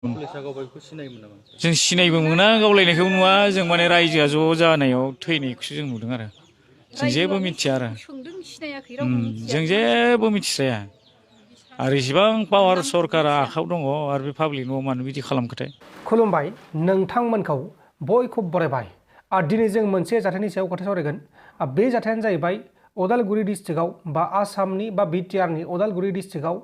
जों सिनायबो मोना गावलायनायखौ नुवा जों माने रायजोआ ज' जानायाव थैनायखौसो जों नुदों आरो जों जेबो मिथिया आरो जों जेबो मिथिस्राया आरो इसिबां पावार सरकारा आखायाव दङ आरो बे पाब्लिकनाव मानो बिदि खालामखोथाय। खुलुमबाय, नोंथांमोनखौ बयखौबो बरायबाय। दिनै जों मोनसे जाथायनि सायाव खोथा सावरायगोन। बे जाथायानो जाहैबाय उदालगुरि डिस्ट्रिक्टआव बा आसामनि बा बिटिआरनि उदालगुरि डिस्ट्रिक्टआव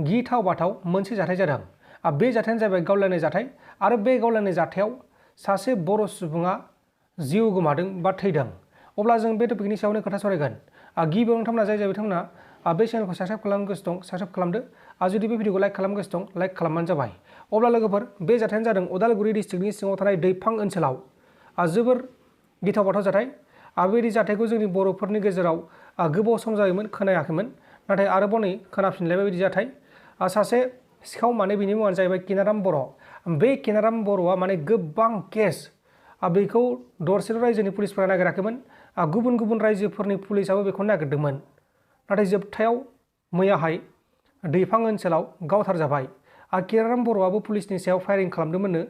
गिथाव बाथाव मोनसे जाथाय जादों। बे जाथायानो जाहैबाय गावलायनाय जाथाय आरो बे गावलायनाय जाथायाव सासे बर' सुबुङा जिउ गोमादों बा थैदों। अब्ला जों बे टपिकनि सायावनो खोथा सावरायगोन। गिबियाव नोंथांमोना जाय बिथांमोना बे चेनेलखौ साबस्क्राइब खालामनो गोसो दं साबस्क्राइब खालामदो। जुदि बे भिडिअखौ लाइक खालामनो गोसो दं लाइक खालामबानो जाबाय। अब्ला लोगोफोर, बे जाथायानो जादों उदालगुरि डिस्ट्रिक्टनि सिङाव थानाय दैफां ओनसोलाव जोबोर गिथाव बाथाव जाथाय। बेबायदि जाथायखौ जोंनि बर'फोरनि गेजेराव गोबाव सम जायोमोन खोनायाखैमोन, नाथाय आरोबाव नै खोनाफिनलायबाय बायदि जाथाय। सासे सिखाव माने बिनि मुङानो जाहैबाय किनाराम बर'। बे किनाराम बर'आ माने गोबां केस बेखौ दरसेल' रायजोनि पुलिसफोरा नागिराखैमोन, गुबुन गुबुन रायजोफोरनि पुलिसाबो बेखौ नागिरदोंमोन। नाथाय जोबथायाव मैयाहाय दैफां ओनसोलाव गावथारजाबाय। किनाराम बर'आबो पुलिसनि सायाव फायारिं खालामदोंमोननो।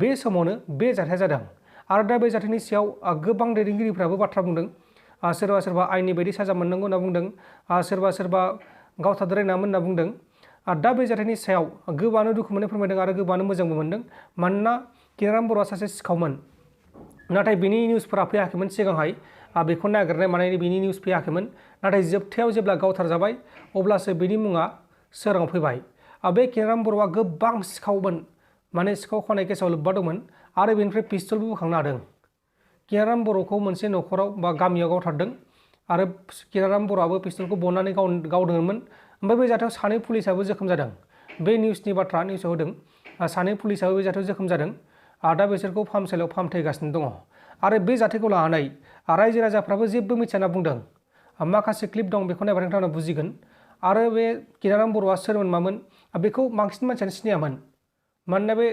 बे समावनो बे जाथाया जादों आरो दा बे जाथायनि सायाव गोबां दैदेनगिरिफ्राबो बाथ्रा बुंदों। सोरबा सोरबा आयेननि बायदि साजा मोननांगौ होनना बुंदों, सोरबा सोरबा गावथारद्रायनामोन होनना बुंदों। दा बे जाथायनि सायाव गोबाङानो दुखु मोननाय फोरमायदों आरो गोबाङानो मोजांबो मोनदों। मानोना किनाराम बर'आ सासे सिखावमोन, नाथाय बिनि निउसफोरा फैयाखैमोन सिगांहाय। बेखौ नागिरनाय मानायनि बिनि निउस फैयाखैमोन, नाथाय जोबथायाव जेब्ला गावथारजाबाय अब्लासो बिनि मुङा सोराङाव फैबाय। बे किनाराम बर'आ गोबां सिखावमोन, माने सिखाव खावनाय केसाव लोब्बा दंमोन आरो बेनिफ्राय पिस्तलबो बोखांनो हादों। किनाराम बर'खौ मोनसे न'खराव बा गामियाव गावथारदों आरो किनाराम बर'आबो पिस्तलखौ बनानै गावदोंमोन। ओमफ्राय बे जाथायाव सानै पुलिसाबो जोखोम जादों। बे निउसनि बाथ्रा निउसाव होदों। सानै पुलिसाबो बे जाथायाव जोखोम जादों। दा बिसोरखौ फाहामसालियाव फाहामथायगासिनो दङ आरो बे जाथायखौ लानानै रायजो राजाफ्राबो जेबो मिथिया होनना बुंदों। माखासे क्लिप दं, बेखौ नायबा नोंथांमोना बुजिगोन। आरो बे किनाराम बर'आ सोरमोन मामोन बेखौ बांसिन मानसियानो सिनायामोन। मानोना बे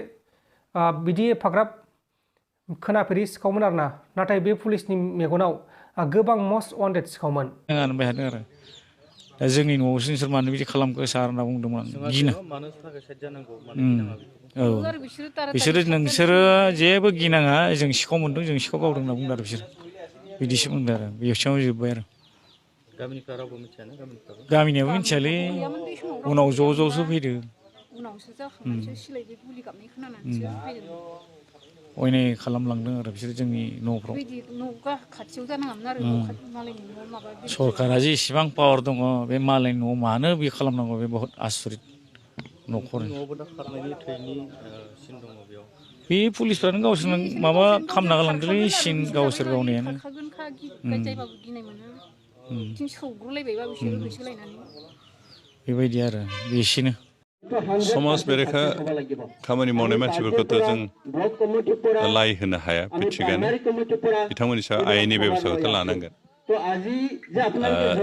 बिदि एफाग्राब खोनाफेरि सिखावमोन आरोना, नाथाय बे पुलिसनि मेगनाव गोबां मस्ट वान्टेड सिखावमोन। होनबाय थादों आरो दा जोंनि न'आवसो नोंसोर मानो बिदि खालामखो सार होनना बुंदोंमोन। बिसोरो नोंसोरो जेबो गिनाङा, जों सिखाव मोनदों जों सिखाव गावदों होनना बुंदों आरो बिसोर बिदिसो बुंदों आरो बेयावनो जोब्बाय आरो। गामिनियाबो मिथियालै, उनाव ज' ज'सो फैदों। अयनाय खालामलांदों आरो बिसोर जोंनि न'फ्राव। सरकारा जे इसिबां पावार दङ, बे मालायनि न'आव मानो बे खालामनांगौ, बे बहुत आसरित न'खर। बे पुलिसफ्रानो गावसोरनो माबा खालामना गालांदोंलै सिन, गावसोर गावनायानो। बेबायदि आरो बेसेनो। समाज बेरेखा खामानि मावनाय मानसिफोरखौथ' जों लाय होनो हाया, बे थिगानो। बिथांमोननि सायाव आयेननि बेब'स्थाखौथ' लानांगोन।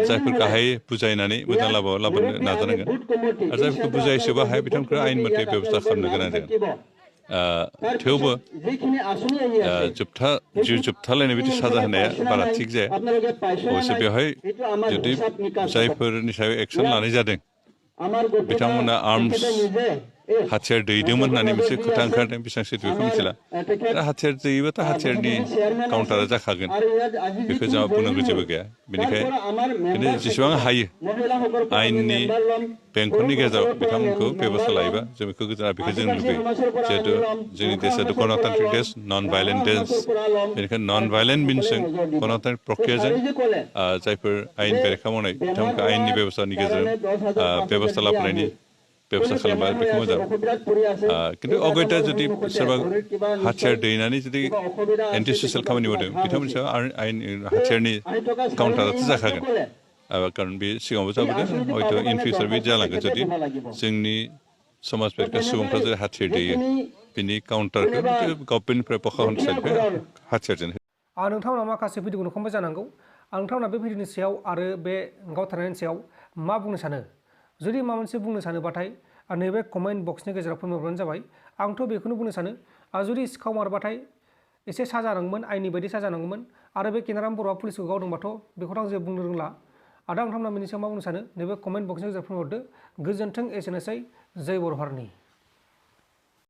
जायफोरखौ हायो बुजायनानै मोजां लामायाव लाबोनो नाजानांगोन आरो जायफोरखौ बुजायसोबा हाया बिथांमोनखौ आयेन मथे बेब'स्था खालामनो गोनां जागोन। थेवबो जिउ जोबथालायनाय बिदि साजा होनाया बारा थिग जाया। अबयस्से बेवहाय जुदि जायफोरनि सायाव एक्सन लानाय जादों बिथांमोना आर्मस हाथियार दैदोंमोन होननानै मोनसे खोथा ओंखारदों, बेसेबां सैथो बेखौ मिथिला। दा हाथियार दैयोबाथ' हाथियारनि काउन्टारा जाखागोन, बेखौ जोंहा बुंनांगौ जेबो गैया। बेनिखायनो जेसेबां हायो आयेननि बेंखननि गेजेराव बिथांमोनखौ बेब'स्था लायोबा जों बेखौ लुबैयो। जिहेतु जोंनि देशआ गणतान्त्रिक देश, नन भायलेन्ट देश, बेनिखायनो नन भायलेन्ट मिन्सजों गणतान्त्रिक प्रक्रियाजों जायफोर आयेन बेरेखा मावनाय बिथांमोनखौ आयेननि बेब'स्थानि गेजेरजों बेब'स्था लाबोनायनि बेब'स्था खालामबा बेखौ मोजां। खिन्थु अगयता जुदि सोरबा हाथियार दैनानै जुदि एन्टि ससियेल खामानि मावदों बिथांमोननि सायाव आयेन हाथियारनि काउन्टाराथ' जाखागोन। खारन बे सिगाङावबो जाबोदों, हयथ' इन फिउचार बे जालांगोन जुदि जोंनि समाज बेरेखा सुबुंफ्रा जुदि हाथियार दैयो बिनि काउन्टारखौ गभर्नमेन्टनिफ्राय प्रशासन साइडनिफ्राय हाथियारजों। नोंथांमोना माखासे भिडिअखौ नुखांबाय जानांगौ। नोंथांमोना बे भिडिअनि सायाव आरो बे गावथारनायनि सायाव मा बुंनो सानो? जुदि माबा मोनसे बुंनो सानोबाथाय नैबे कमेन्ट बक्सनि गेजेराव फोरमायहरबानो जाबाय। आंथ' बेखौनो बुंनो सानो, जुदि सिखाव मारबाथाय एसे साजा नांगौमोन, आयेननि बायदि साजा नांगौमोन। आरो बे किनाराम बर'आ पुलिसखौ गावदोंबाथ' बेखौथ' आं जेबो बुंनो रोंला। दा नोंथांमोना बेनि सायाव मा बुंनो सानो? नैबे कमेन्ट बक्सनि गेजेराव फोरमायहरदो। गोजोन्थों, एसेनोसै। जय बर' हारिनि।